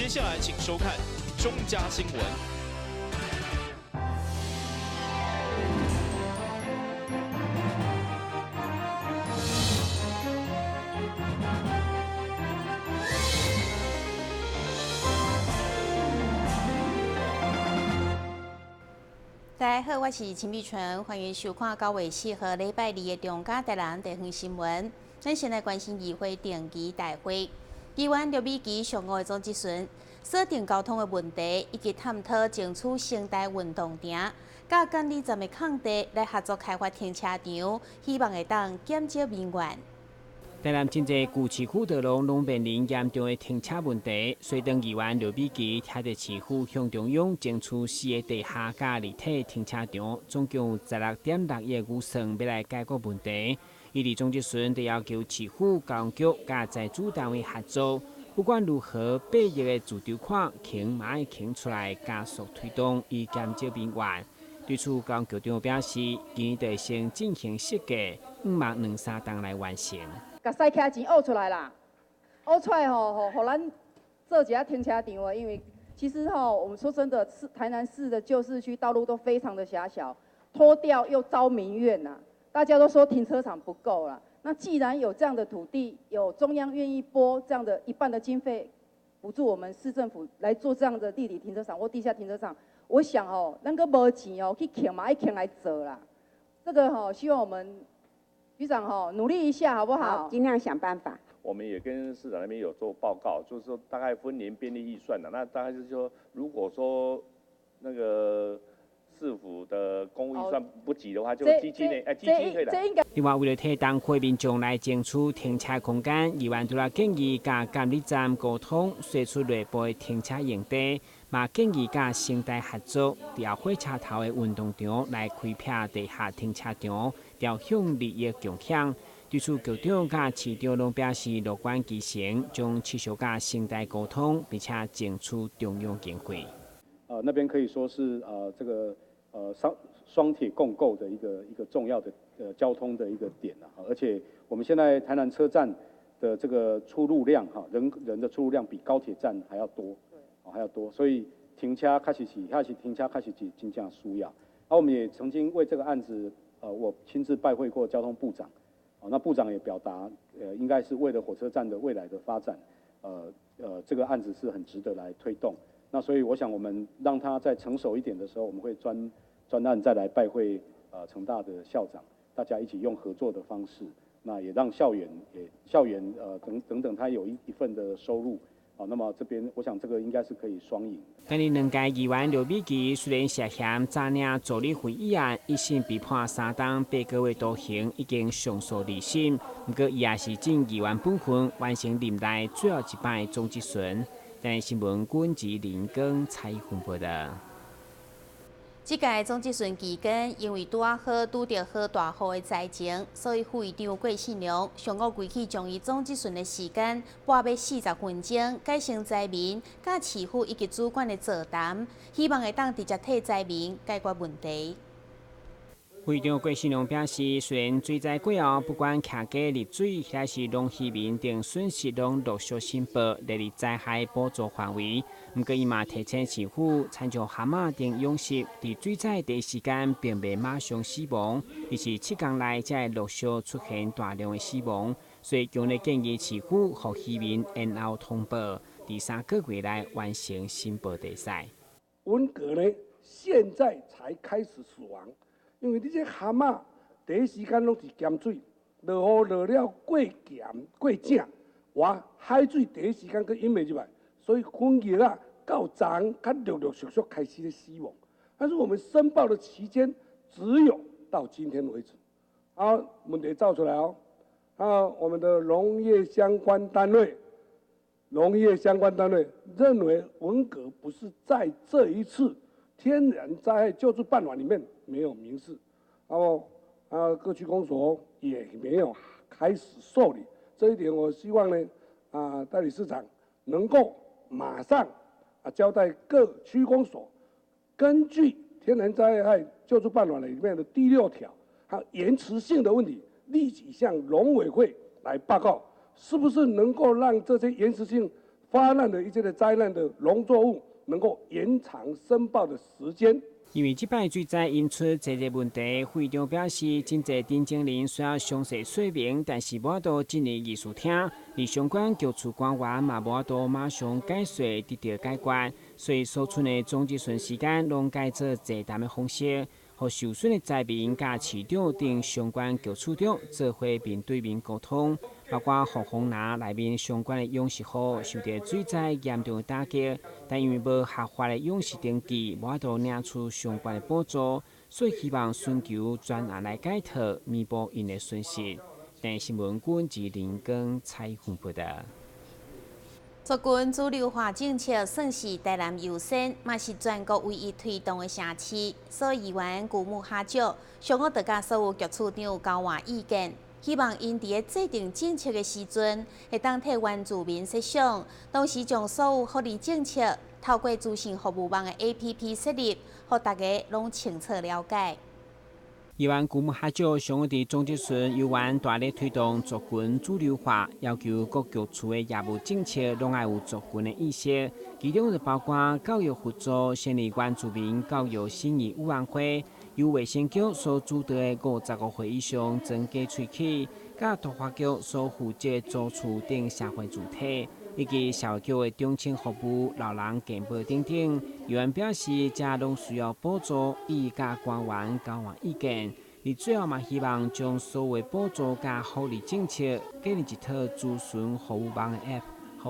接下來請收看中嘉新聞。大家好，我是陳美純，歡迎收看9月4號禮拜二的中嘉台南地方新聞。咱先來關心議會定期大會，議員劉美琪上午的總質詢，鎖定交通的問題，以及探討爭取成大運動場、佮監理站的空地來合作開發停車場，希望會當減少民怨。台南真濟舊市區道路攏面臨嚴重的停車問題，所以當議員劉美琪徛佇市府向中央爭取四个地下佮立體停車場，總共16.6億預算欲來解決問題。伊佇總質詢就要求市府、交通局佮在主單位合作，不管如何，8億的自籌款，肯嘛愛肯出來加速推動，以減少民怨。對此，交通局長表示，今年就先進行設計，向望兩三冬來完成。共西徛錢挖出來啦，挖出來吼，予咱做一下停車場啊。因為其實吼，我們說真的，是台南市的舊市區道路都非常的狹小，拖吊又招民怨吶。大家都說停車場不夠啦，那既然有這樣的土地，有中央願意撥這樣的一半的經費補助我們市政府來做這樣的立體停車場或地下停車場，我想哦，咱閣無錢哦去徛嘛，愛徛來做啦。這個吼，希望我們局長吼努力一下，好不好？好，盡量想辦法。我們也跟市長那邊有做報告，就是說大概分年編列預算啦。那大概就是說，如果說那個市府的公務預算不及的話，就基金呢，哎，基金可以來。另外，為了替東區民眾來爭取停車空間，議員除了建議佮監理站溝通，釋出內部的停車用地，嘛建議佮成大合作，佇後火車頭的運動場來開闢地下停車場，調向利益共享。對此，局長佮市長攏表示樂觀其成，將持續佮成大溝通，並且爭取中央經費。那邊可以說是這個雙鐵共構的一個重要的交通的一個點啦，而且我們現在台南車站的這個出入量哈，人的出入量比高鐵站還要多，還要多，所以停車確實是，遐是停車確實是真正需要。啊，我們也曾經為這個案子，我親自拜會過交通部長，那部長也表達，應該是為了火車站的未來的發展，這個案子是很值得來推動。那所以我想，我們讓他再成熟一點的時候，我們會專案再來拜會成大的校長，大家一起用合作的方式，那也讓校園也校園等等等，他有一份的收入，好，那麼這邊我想這個應該是可以雙贏。今年兩屆議員劉美琪雖然涉嫌詐領助理費一案，一審被判3冬8個月徒刑，已經上訴二審，毋過伊也是盡議員本分，完成任內最後一擺總質詢。台新聞君吉林光采訪報道。這屆總質詢期間，因為拄仔好拄著好大雨的災情，所以副議長郭信良上午規氣將伊總質詢的時間撥欲40分鐘，改成災民、佮市府以及主管的座談，希望會當直接替災民解決問題。副議長郭信良表示，雖然水災過後，不管徛家入水，抑是農漁民等損失，攏陸續申報列入災害補助範圍。毋過，伊嘛提醒市府，親像蛤蟆等養殖，佇水災第一時間並袂馬上死亡，而是7天內才會陸續出現大量的死亡。所以，強烈建議市府予漁民延後通報，佇3個月內完成申報地賽。文蛤呢，現在才開始死亡。因為你這蛤蟆第一時間攏是鹹水，落雨落了過鹹過正，哇，海水第一時間閣淹袂入來，所以粉蚶仔到昨較陸陸續續開始咧死亡。但是我們申報的期間只有到今天為止，啊，問題走出來哦，啊，我們的農業相關單位，農業相關單位認為文蛤不是在這一次天然災害救助辦法裡面沒有明示，然後啊各區公所也沒有開始受理，這一點我希望呢啊代理市長能夠馬上啊交代各區公所，根據天然災害救助辦法裡面的第6條，還有延遲性的問題，立即向農委會來報告，是不是能夠讓這些延遲性發難的一些的災難的農作物，能夠延長申報的時間。因為這擺水災引出濟濟問題，會長表示，真濟申請人需要詳細說明，但是無法度進入議事廳，而相關局處官員嘛無法度馬上解說得到解決，所以所剩的總質詢時間攏改做座談的方式，予受損的災民佮市長等相關局處長做伙面對面溝通，包括鳳凰林內面相關的養殖戶受著水災嚴重的打擊，但因為無合法的養殖登記，無法度領取相關的補助，所以希望尋求專案來解套，彌補𪜶的損失。電視新聞軍自林光採訪報道。族群主流化政策算是台南優先，嘛是全國唯一推動的城市。所以議員古木哈石上午就佮所有局處長交換意見，希望𪜶佇咧制定政策的時陣，會當替原住民設想，同時將所有福利政策透過資訊服務網的 APP 設立，予大家攏清楚了解。議員古木哈石上午佇總質詢，委員大力推動族群主流化，要求各局處的業務政策攏愛有族群的意識，其中就包括教育合作、成立原住民教育審議委員會，由衛生局所主導的55歲以上增加喙齒，佮都發局所負責租厝等社會主體，以及社會局的長青服務、老人健保等等。議員表示，這攏需要補助，伊佮官員交換意見。而最後嘛，希望將所有補助佮福利政策建立一套資訊服務網的 App，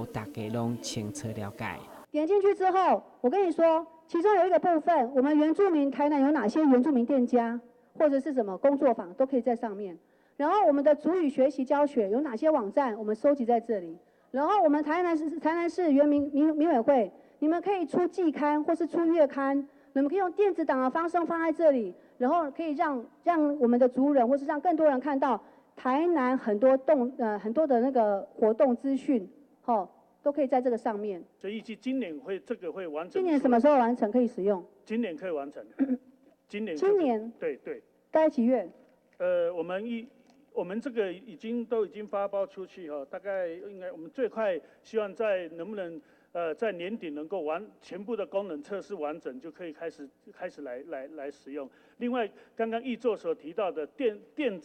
予大家攏清楚了解。點進去之後，我跟你說，其中有一個部分，我們原住民台南有哪些原住民店家，或者是什麼工作坊，都可以在上面。然後我們的族語學習教學有哪些網站，我們收集在這裡。然後我們台南市原民委會，你們可以出季刊或是出月刊，你們可以用電子檔的方式放在這裡，然後可以讓我們的族人或是讓更多人看到台南很多的那個活動資訊，吼，都可以在這個上面。所以預計今年會這個會完成。今年什麼時候完成可以使用？今年可以完成。今年。今年。對對。大概幾月？我們這個都已經發包出去哈，大概應該我們最快希望在能不能在年底能夠完全部的功能測試完整，就可以開始來使用。另外，剛剛議座所提到的電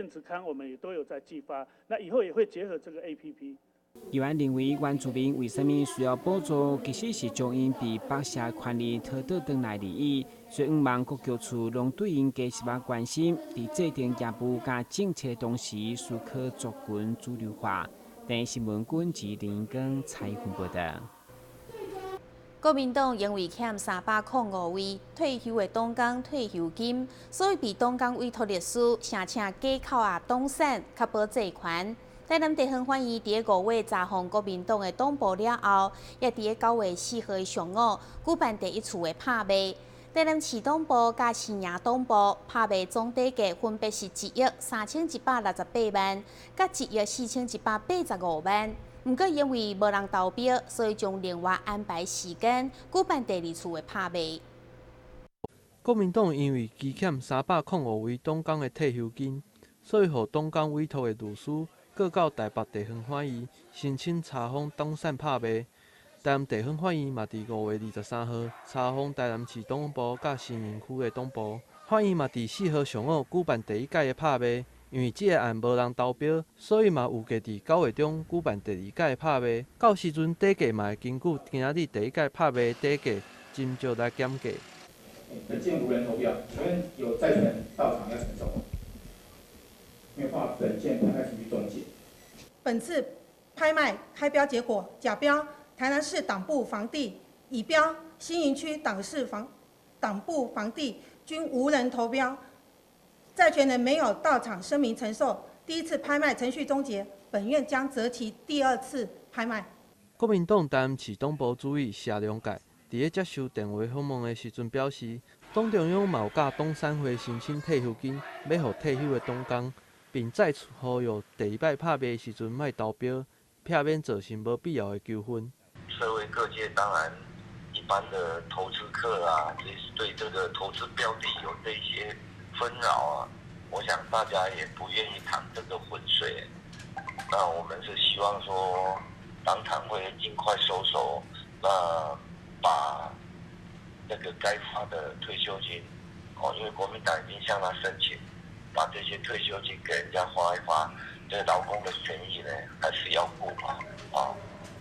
子刊，我們也都有在寄發，那以後也會結合這個 APP。議員認為，原住民為啥物需要補助，其實是將𪜶被剝削權利討倒轉來而已。所以，向望各局處攏對𪜶加一把關心，佇制定業務佮政策同時，思考族群主流化。電視新聞軍自林光採訪報道。國民黨因為欠305位退休的黨工退休金，所以被黨工委託律師，聲稱假扣押黨產，確保債權。台南地方法院佇5月查封國民黨的黨部了後，也佇9月4號的上午舉辦第一次的拍賣。台南市黨部佮新營黨部拍賣總底價分別是1億3168萬，佮1億4185萬。毋過因為無人投標，所以將另外安排時間舉辦第二次的拍賣。國民黨因為積欠305位黨工的退休金，所以予黨工委託的律師告到台北地方法院申請查封黨產拍賣。台南地方法院嘛，佇5月23號查封台南市黨部佮新營區的黨部。法院嘛，佇4號上午舉辦第一屆的拍賣，因為這个案無人投標，所以嘛預計佇9月中舉辦第二屆的拍賣。到時陣底價嘛會根據今仔日第一屆拍賣底價斟酌來減價。本件無人投標，請問有債權人到場要陳述？沒有話，本件拍賣程序終結。本次拍賣開標結果，甲標台南市黨部房地，乙標新營區黨部房地均無人投標，債權人沒有到場聲明陳述。第一次拍賣程序終結，本院將擇期第二次拍賣。國民黨台南市黨部主委謝良介佇咧接受電話訪問的時陣表示，黨中央嘛有佮黨產會申請退休金，欲予退休的黨工，並再次呼籲第二擺拍賣的時陣莫投標，避免造成無必要的糾紛。社會各界當然一般的投資客啊，這是對這個投資標的有這些紛擾啊，我想大家也不願意淌這個渾水。那我們是希望說，党产会尽快收手，那把那个该发的退休金，哦，因为国民党已经向他申请，把这些退休金给人家发一发，这劳工的权益呢还是要顾嘛，啊，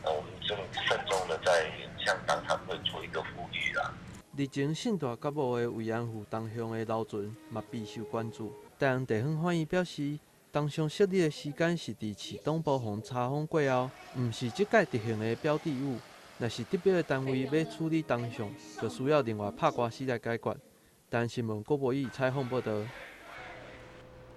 那我们正慎重的在向党产会做一个呼吁啦。日前，信大甲某的慰安妇铜像的留存嘛备受关注。台南地方法院表示，铜像设立的时间是伫市党部予查封过后，毋是这届执行的标的物。若是得标的单位欲处理铜像，就需要另外拍官司来解决。台南新闻郭博义采访报道。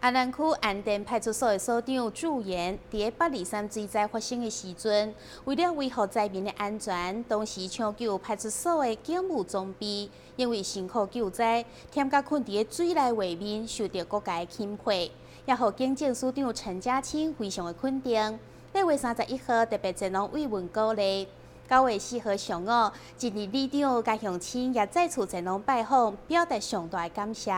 安南区安田派出所的所长朱言，伫823水灾发生的时阵，为了维护灾民的安全，当时抢救派出所的警务装备，因为辛苦救灾，忝甲困伫个水内画面，受到各界钦佩，也予警政署长陈家清非常的肯定。8月31号特别前往慰问鼓励。9月4号上午，一日里长加乡亲也再次前往拜访，表达上大的感谢。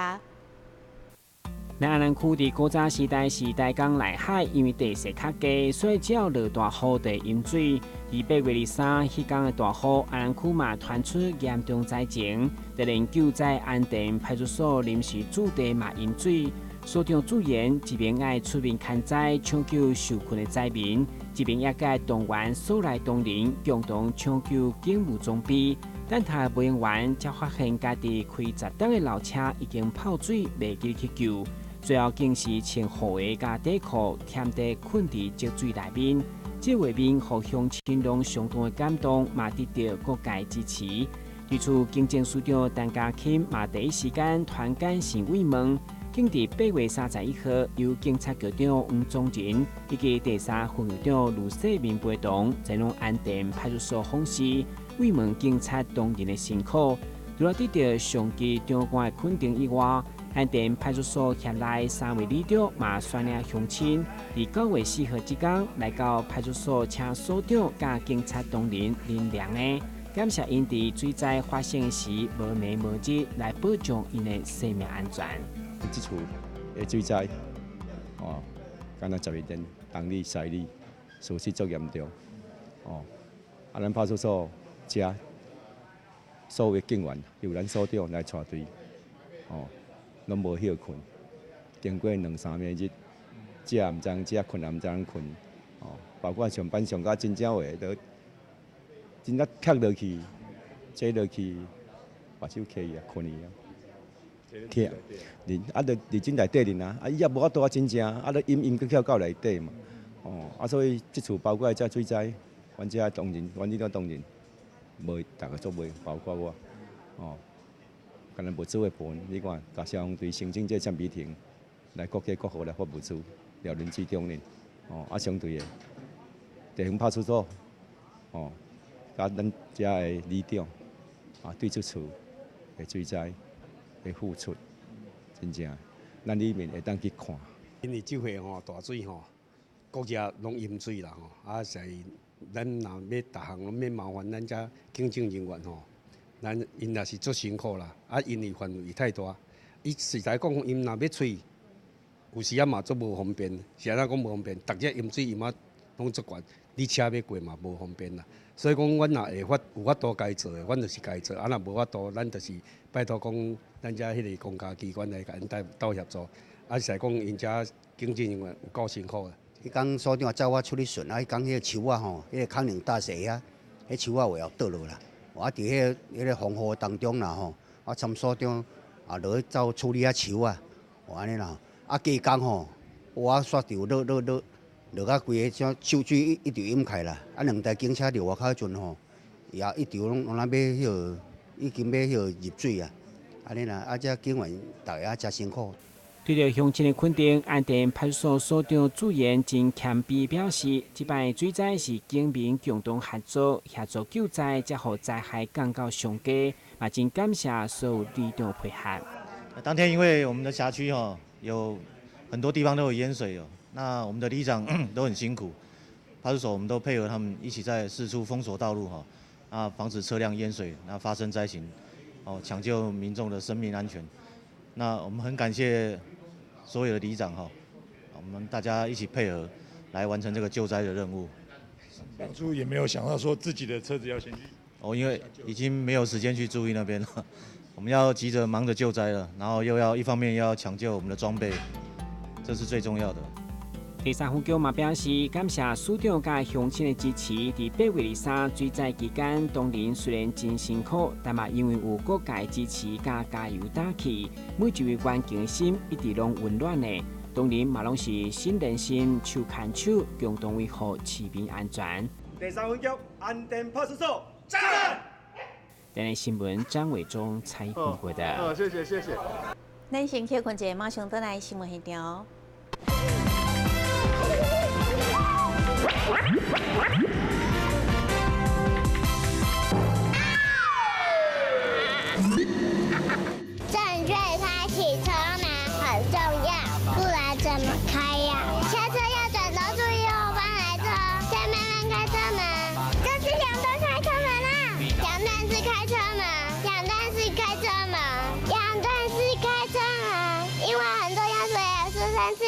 咱安南区伫古早时代是台江内海，因为地势较低，所以只要落大雨就会淹水。而8月23彼工的大雨，安南区嘛传出严重灾情，就连救灾安田派出所临时驻地嘛淹水。所长朱言一边爱出面勘灾抢救受困的灾民，一边也佮动员所内同仁共同抢救警务装备。等待袂用完，才发现家己开10吨的老车已经泡水，袂记去救。最后竟是穿雨鞋佮底裤，忝伫困伫积水内面。这画面予乡亲拢相当的感动，嘛得到各界支持。对此，警政署长陈家钦嘛第一时间传简讯慰问。竟伫8月31号，由警察局长黄宗仁以及第三分局长卢世明陪同，前往安田派出所访视，慰问警察同仁的辛苦。除了得到上级长官的肯定以外，安田派出所辖内三位里长嘛率领乡亲，伫9月4号这工来到派出所，请所长佮警察同仁啉凉的，感谢𪜶伫水灾发生时无暝无日来保障𪜶的生命安全。这次的水灾，哦，敢若11年东里西里，事实足严重，哦，啊，咱派出所遮所有的警员由咱所长来带队，哦，拢无歇睏，经过两三暝日，食毋知影食，睏也毋知影睏，哦，包括上班上到真正话，都真正磕落去，坐落去，目睭闭去啊，睏去啊。疼，伫啊，就伫真内底阵啊，啊，伊也无法度啊，真正啊，咧淹淹阁跳到内底嘛，哦，啊，所以这次包括这水灾，阮遮同仁，阮里长同仁，无逐个做袂，包括我，哦，干焦物资的部分，你看，共消防队申请这橡皮艇，来各家各户来发物资，廖仁志中呢，哦，啊，相对的，地方派出所，哦，佮咱遮的里长，啊，对这次的水灾的付出，真正，咱里面会当去看。因为这回吼大水吼，各家拢淹水啦吼，啊，所以咱若欲逐项拢免麻烦咱遮警政人员吼，咱𪜶也是足辛苦啦。啊，因为范围太大，伊实在讲，𪜶若欲揣，有时仔嘛足无方便。是按怎讲无方便？逐只淹水伊嘛拢足悬，你车欲过嘛无方便啦。所以讲，阮若会法有法度共做的，阮就是共做；啊，若无法度，咱就是拜托讲，咱遮彼个公家机关来共𪜶斗斗协助。啊，是讲𪜶遮警政人员有够辛苦的。彼工所长叫我出去巡，啊，彼工彼个树仔吼，彼个康宁大厦遐，彼树仔有倒落啦。我伫彼个风雨当中啦吼，我参所长啊落去走处理遐树仔，哦按呢啦。啊，隔工吼，我煞就落落落落甲规个像树水一直淹开啦。啊，两台警车伫外口彼阵吼，也一直拢拢若欲彼个，已经欲彼个入水啊。按呢啦，啊，这警员逐个也真辛苦。对著乡亲的肯定，安田派出所所长朱言真谦卑表示，这摆水灾是警民共同合作协助救灾，才予灾害降到上低，嘛真感谢所有里长配合。当天因为我们的辖区吼有很多地方都有淹水哦，那我们的里长都很辛苦，派出所我们都配合他们一起在四处封锁道路哈，啊防止车辆淹水，那发生灾情，哦抢救民众的生命安全。那我们很感谢所有的里长哈，我们大家一起配合来完成这个救灾的任务。当初也没有想到说自己的车子要先去。哦，因为已经没有时间去注意那边了，我们要急着忙着救灾了，然后又要一方面要抢救我们的装备，这是最重要的。第三分局嘛表示，感谢市长佮乡亲的支持。伫8月23水灾期间，当然虽然真辛苦，但嘛因为有各界支持佮加油打气，每一位员警的心一直拢温暖的。当然嘛拢是心连心、手牵手，共同维护市民安全。第三分局安电派出所站。台南新闻张伟忠采访报道。好，谢谢谢谢。咱先歇困一下，马上转来新闻现场。正确开启车门很重要，不然怎么开呀？下车要转头注意后方来车，再慢慢开车门。这是两段开车门啊！两段式开车门，两段式开车门，两段式开车门，因为很重要，所以要说三次。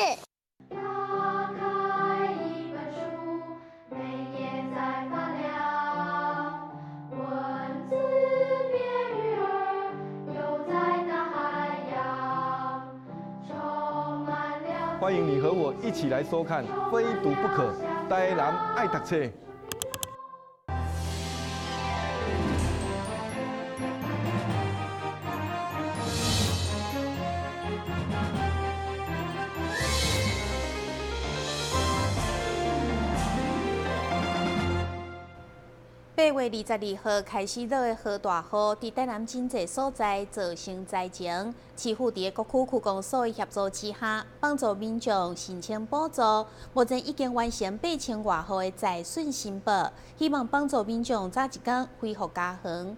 欢迎你和我一起来收看《非读不可》，台南爱读册。8月22号开始落的豪大雨，伫台南真济所在造成灾情。市府伫各区区公所的协助之下，帮助民众申请补助。目前已经完成8000外户的灾损申报，希望帮助民众早一天恢复家园。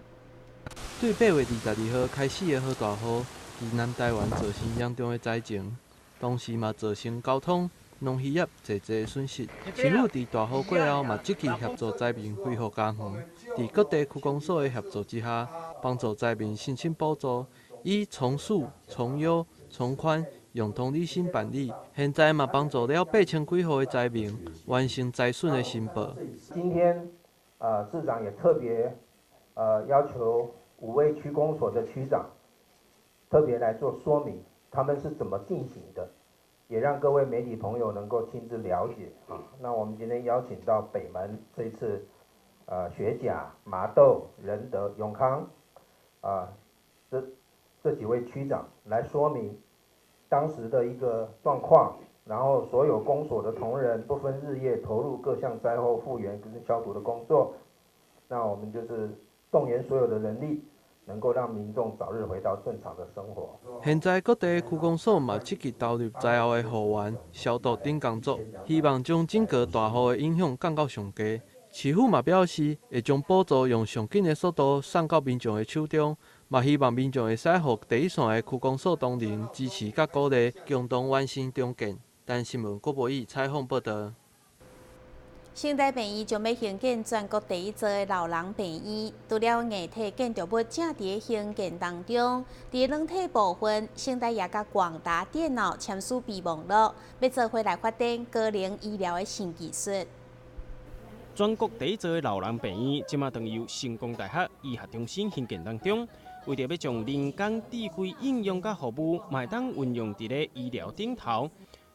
对8月22号开始的豪大雨，伫南台湾造成严重的灾情，同时嘛造成交通、农渔业济济损失。市府伫大雨过后，嘛积极协助灾民恢复家园。伫各地区公所的协助之下，帮助灾民申请补助，以从速、从优、从宽、用同理心办理。现在嘛帮助了8000几户的灾民完成灾损的申报。今天，市长也特别，要求5位区公所的区长特别来做说明，他们是怎么进行的。也让各位媒体朋友能够亲自了解啊。那我们今天邀请到北门这一次，学甲、麻豆、仁德、永康，这几位区长来说明当时的一个状况，然后所有公所的同仁不分日夜投入各项灾后复原跟消毒的工作。那我们就是动员所有的人力，能够让民众早日回到正常的生活。现在各地区公所嘛积极投入灾后的复原、消毒等工作，希望将整个大雨的影响降到上低。市府嘛表示，会将补助用上紧的速度送到民众的手中，嘛希望民众会使予第一线的区公所同仁支持佮鼓励，共同完成重建。但新闻郭博义采访报道。成大病院将欲兴建全国第一座的老人病院，除了硬体建筑物正伫兴建当中，伫软体部分，成大也佮广达电脑签署备忘录，欲做伙来发展高龄医疗的新技术。全国第一座的老人病院，这马正由成功大学医学中心兴建当中，为著欲将人工智慧应用佮服务，嘛会当运用伫咧医疗顶头，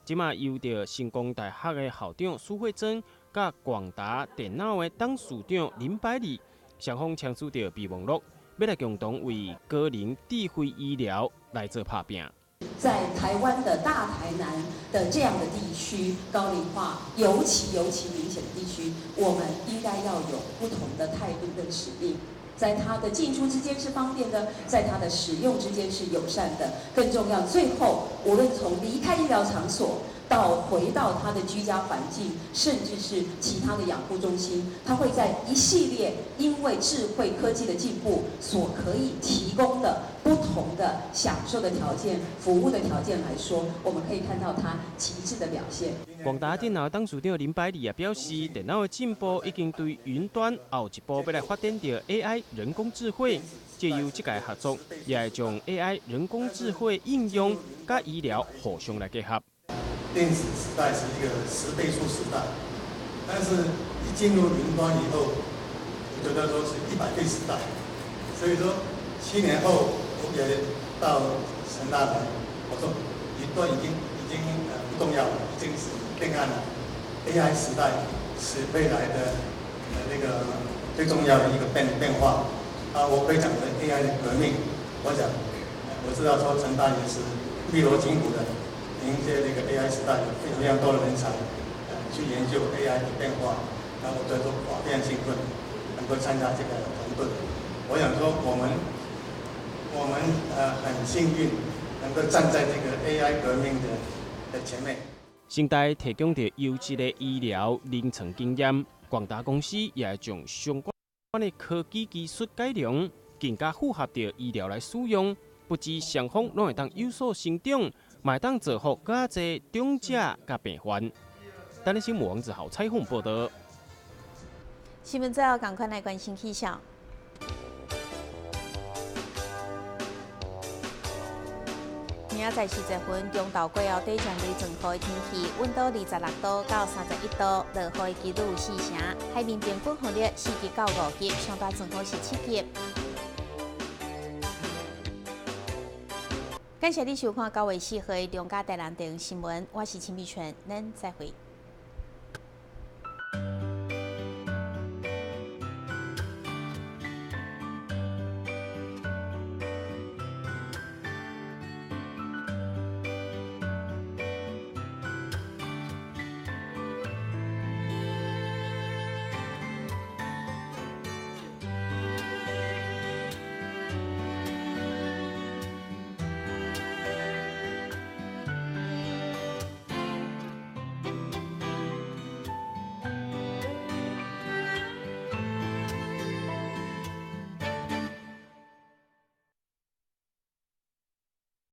这马由著成功大学的校长苏慧珍佮广达电脑的董事长林百里双方签署著备忘录，欲来共同为高龄智慧医疗来做拍拚。在台湾的大台南的这样的地区，高龄化尤其明显的地区，我们应该要有不同的态度跟使命。在它的进出之间是方便的，在它的使用之间是友善的。更重要，最后无论从离开医疗场所到回到他的居家环境，甚至是其他的养护中心，它会在一系列因为智慧科技的进步所可以提供的不同的享受的条件、服务的条件来说，我们可以看到它极致的表现。广达电脑董事长林百里也表示，电脑的进步已经对云端后一步欲来发展到 AI 人工智慧，藉由这个合作，也会将 AI 人工智慧应用佮医疗互相来结合。电子时代是一个10倍速时代，那但是一進入雲端以後，我覺得說是100倍時代。所以說7年後我也到成大來，我說雲端已經不重要了，已經是定案了。AI 時代是未來的那個最重要的一個變化。啊，我可以講的 AI 的革命，我想我知道說成大也是密鑼緊鼓的迎接這個 AI 時代，有非常非常多的人才去研究 AI 的變化。那我覺得我非常興奮，能夠參加這個團隊。我想說，我們很幸運能夠站在這個 AI 革命的前面。成大提供著優質的醫療臨床經驗，廣達公司也會將相關的科技技術改良，更加符合著醫療來使用，不止雙方攏會當有所成長，嘛會當造福閣較濟長者佮病患。台南新聞王子豪採訪報道。新聞最後，趕快來關心氣象。明仔載4時分，中晝過後底將雷陣雨的天氣，溫度26度到31度，落雨的幾率有4成。海面平均風力4級到5級，上大陣風是7級。感謝你收看9月4號的中嘉台南電視新聞，我是秦美泉，咱再會。